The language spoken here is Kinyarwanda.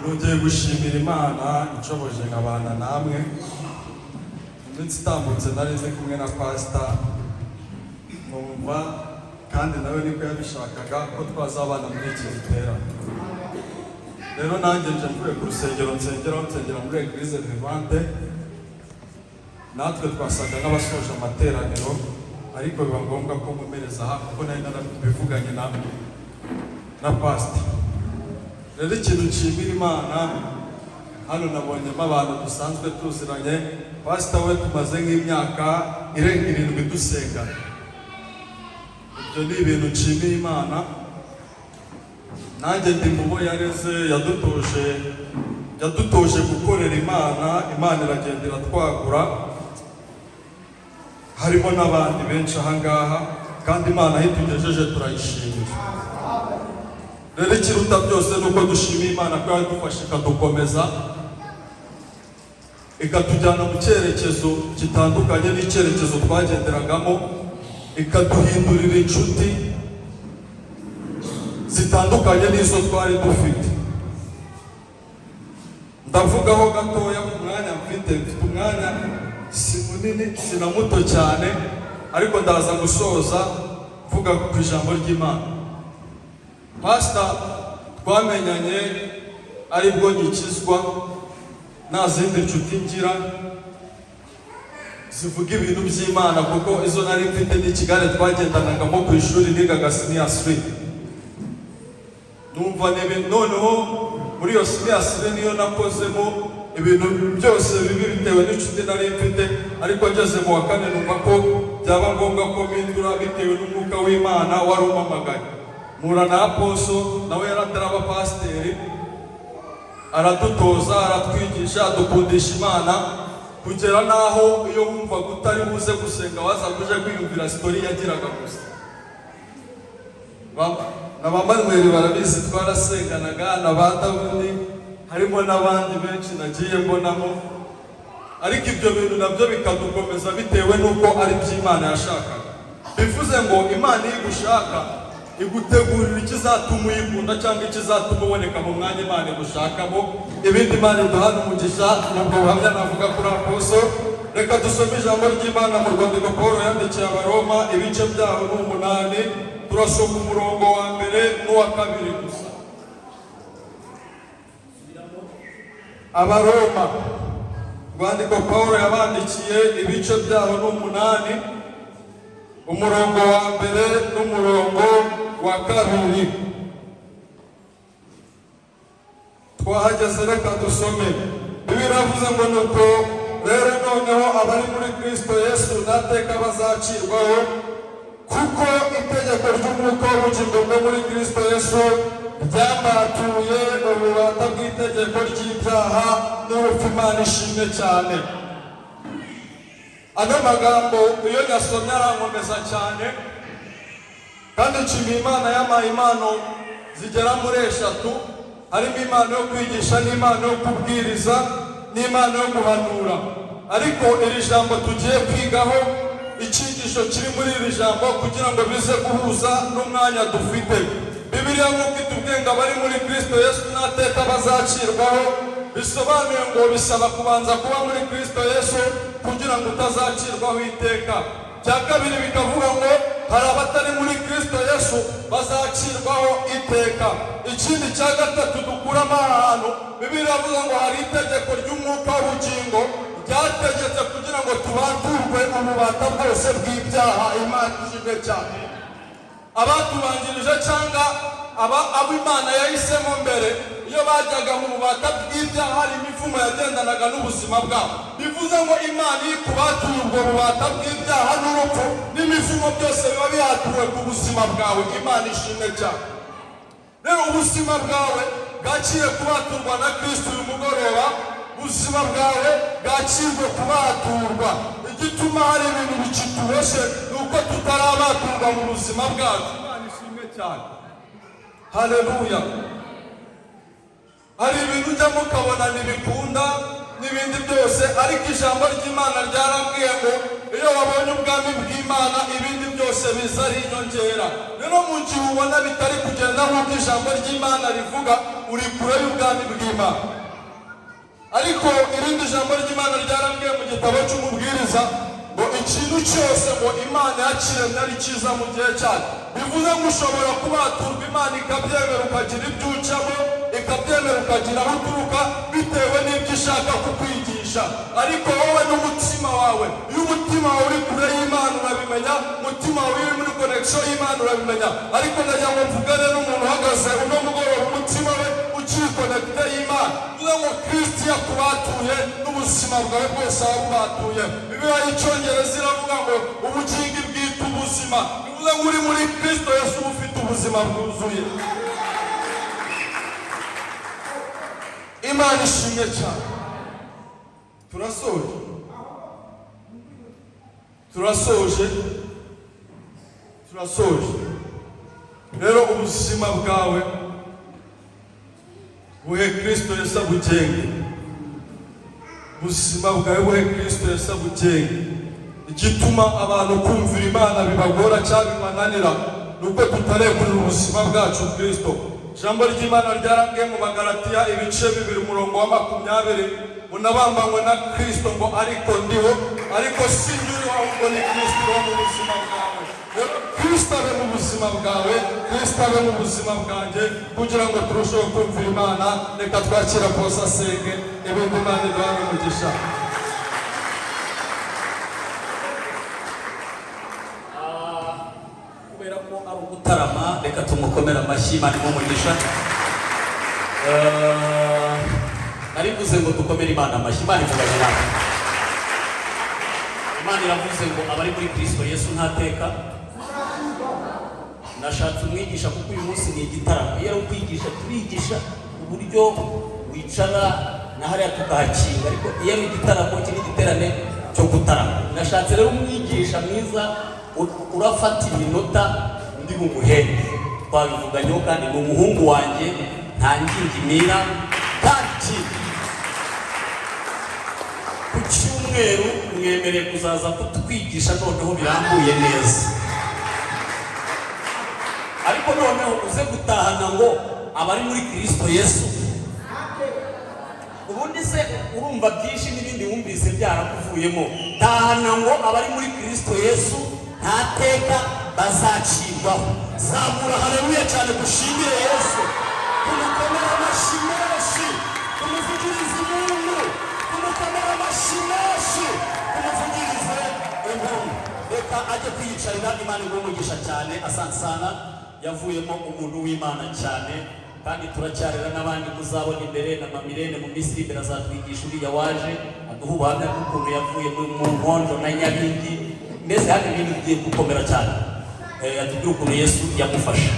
Nongeye gushimira Imana inshoboje nkabana namwe. Iminsi itambutse nari ndi kumwe na pasita, numva kandi nawe niko yabishakaga ko twazabana muri iki giterane. Rero nanjye nje mvuye ku rusengero nsengeraho, nsengera muri Eglise Vivante. Natwe twasaga n'abasoje amateraniro, ariko biba ngombwa ko nkomereza aha kuko nari narabivuganye na pasita. Rero ikintu nshimira Imana, hano nabonyemo abantu dusanzwe tuziranye. Pasita we tumaze nk'imyaka irenga 7 dusengana. Ibyo ni ibintu nshimiye Imana. Nanjye ndi mu bo yareze, yadutoje gukorera Imana. Imana iragenda iratwagura, harimo n'abandi benshi ahangaha, kandi Imana aho itugejeje turayishimira. Rero ikiruta byose ni uko dushimiye Imana ko yadufashe, ikadukomeza, ikatujyana mu cyerekezo gitandukanye n'icyerekezo twagenderagamo, ikaduhindurira inshuti zitandukanye n'izo twari dufite. Ndavugaho gatoya ku mwanya mfite. Mfite umwanya si munini, si na muto cyane, ariko ndaza gusoza mvuga ku ijambo ry'Imana. Pasita twamenyanye aribwo nkikizwa, nta zindi nshuti ngira zivuga ibintu by'Imana, kuko izo nari mfite n'ikigare twagendanagamo ku ishuri, nigaga senior 3. Numva ni ibintu, noneho muri iyo senior 3 niyo nakozemo ibintu byose bibi bitewe n'inshuti nari mfite. Ariko ngeze mu wa kane numva ko byaba ngombwa ko mpindura bitewe n'umwuka w'Imana wari umpamagaye. Mpura na apostle, nawe yari ataraba pasiteri, aradutoza, aratwigisha, adukundisha Imana, kugera n'aho iyo wumvaga utari buze gusenga wazaga uje kwiyumvira story yagiraga gusa. Na ba Manuel barabizi, twarasenganaga, na ba Dawudi, harimo n'abandi benshi nagiye mbonamo. Ariko ibyo bintu nabyo bikadukomeza bitewe n'uko ari iby'Imana yashakaga. Bivuze ngo Imana iyo igushaka igutegurira ikizatuma uyikunda cyangwa ikizatuma uboneka mu mwanya Imana igushakamo. Ibindi, Imana iduhana umugisha. Nubwo buhamya navuga kuri apostle. Reka dusome ijambo ry'Imana mu rwandiko Paul yandikiye Abaroma, ibice byaho ni 8. Turasoma umurongo wa mbere n'uwa kabiri gusa. Abaroma, rwandiko Paul yabandikiye, ibice byaho ni 8, umurongo wa mbere n'umurongo wa kabiri. Twahageze, reka dusome. Bibiliya iravuze ngo: "Nuko rero noneho abari muri Kristo Yesu nta teka bazacirwaho, kuko itegeko ry'umwuka w'ubugingo bwo muri Kristo Yesu ryambatuye ububata bw'itegeko ry'ibyaha n'urupfu." Imana ishimwe cyane. Ano magambo iyo nyasomye arankomeza cyane, kandi nshimiye Imana yampaye impano zigera muri eshatu, harimo impano yo kwigisha, n'impano yo kubwiriza, n'impano yo guhanura. Ariko iri jambo tugiye kwigaho, icyigisho kiri muri iri jambo, kugira ngo bize guhuza n'umwanya dufite, Bibiliya nk'uko itubwiye ngo abari muri Kristo Yesu nta teka bazacirwaho, bisobanuye ngo bisaba kubanza kuba muri Kristo Yesu kugira ngo utazacirwaho iteka. Cya kabiri bikavuga ngo hari abatari muri Kristo Yesu bazacirwaho iteka. Ikindi cya gatatu dukuramo aha hantu, Bibiliya iravuga ngo hari itegeko ry'umwuka w'ubugingo ryategetse kugira ngo tubaturwe ububata bwose bw'ibyaha. Imana ishimwe cyane. Abatubanjirije cyangwa abo Imana yahisemo mbere, iyo bajyaga mu bubata bw'ibyaha hari imivumo yagendanaga n'ubuzima bwabo. Bivuze ngo Imana iyo ikubatuye ubwo bubata bw'ibyaha n'urupfu n'imivumo, byose biba bihatuwe ku buzima bwawe. Imana ishimwe cyane. Rero ubuzima bwawe bwakiriye kubaturwa na Kristo uyu mugoroba, ubuzima bwawe bwakirwe kubaturwa. Igituma hari ibintu bikituboshye ni uko tutarabaturwa mu buzima bwacu. Imana ishimwe cyane, haleluya. Hari ibintu ujyamo ukabona ntibikunda n'ibindi byose, ariko ijambo ry'Imana ryarambwiye ngo Iyo wabonye ubwami bw'Imana, ibindi byose biza ari inyongera. Rero mu gihe ubona bitari kugenda nk'uko ijambo ry'Imana rivuga, uri kure y'ubwami bw'Imana. Ariko irindi jambo ry'Imana ryarambwiye mu gitabo cy'Umubwiriza ngo ikintu cyose ngo Imana yakiremye ari cyiza mu gihe cyayo. Bivuze ngo ushobora kubaturwa, Imana ikabyemera, ukagira ibyo ucamo, ikabyemera, ukagira aho uturuka bitewe n'ibyo ishaka kukwigisha. Ariko wowe n'umutima wawe, iyo umutima wawe uri kure y'Imana urabimenya, umutima wawe uri muri connection y'Imana urabimenya. Ariko ndagira ngo mvugane n'umuntu uhagaze uno mugoroba, umutima we ukiri connecté y'Imana. Bivuze ngo Kristo yakubatuye n'ubuzima bwawe bwose wabubatuye. Bibiliya y'Icyongereza iravuga ngo ubugingo bwita ubuzima. Bivuze ngo uri muri Kristo Yesu uba ufite ubuzima bwuzuye. Imana ishimwe cyane. Turasoje, turasoje, turasoje. Rero ubuzima bwawe buhe Kristo Yesu abugenge. Ubuzima bwawe buhe Kristo Yesu abugenge. Igituma abantu kumvira Imana bibagora cyangwa bibananira ni uko tutarekurira ubuzima bwacu Kristo. Ijambo ry'Imana ryarambwiye mu Bagalatiya ibice 2, umurongo wa 20, unabambanywe na Kristo, ngo ariko ndiho, ariko si njye uriho, ahubwo ni Kristo uriho mu buzima bwawe. Rero Kristo abe mu buzima bwawe, Kristo abe mu buzima bwanjye, kugira ngo turusheho kumvira Imana. Reka twakira kose asenge, ibindi Imana iduhane umugisha. Kubera ko ari ugutarama, reka tumukomere amashyi. Imana imuhe umugisha. Narivuze ngo dukomere Imana amashyi. Imana ivuganye nawe, Imana iravuze ngo abari muri Kristo Yesu ntateka. Nashatse umwigisha kuko uyu munsi ni igitaramo. Iyo ari ukwigisha, turigisha uburyo wicara na hariya tukahakinga, ariko iyo ari igitaramo, iki ni igiterane cyo gutarama. Nashatse rero umwigisha mwiza urafata iminota ndi bumuhembe. Twabivuganyeho, kandi ni umuhungu wanjye, nta ngingimira. Kandi ku cyumweru mwemereye kuzaza kutwigisha noneho birambuye neza. Ariko noneho uze gutahana ngo abari muri Kristo Yesu. Ubundi se urumva byinshi n'ibindi wumvise byarakuvuyemo. Tahana ngo abari muri Kristo Yesu nta teka bazacirwaho. Zamura haleluya cyane, dushimire Yesu, tumukomere amashyi menshi, tumuvugirize impundu, tumukomere amashyi menshi, tumuvugirize impundu. Reka ajye kwiyicarira. Imana iguhe umugisha cyane. Asante sana. Yavuyemo umuntu w'Imana cyane, kandi turacyarera n'abandi muzabona imbere na Mamirene mu minsi iri imbere azatwigisha. Uriya waje aduha ubuhamya bw'ukuntu yavuye mu nkonjo na Nyabingi. Mbese hano ibintu bigiye gukomera cyane. Atubwire ukuntu Yesu yamufashe.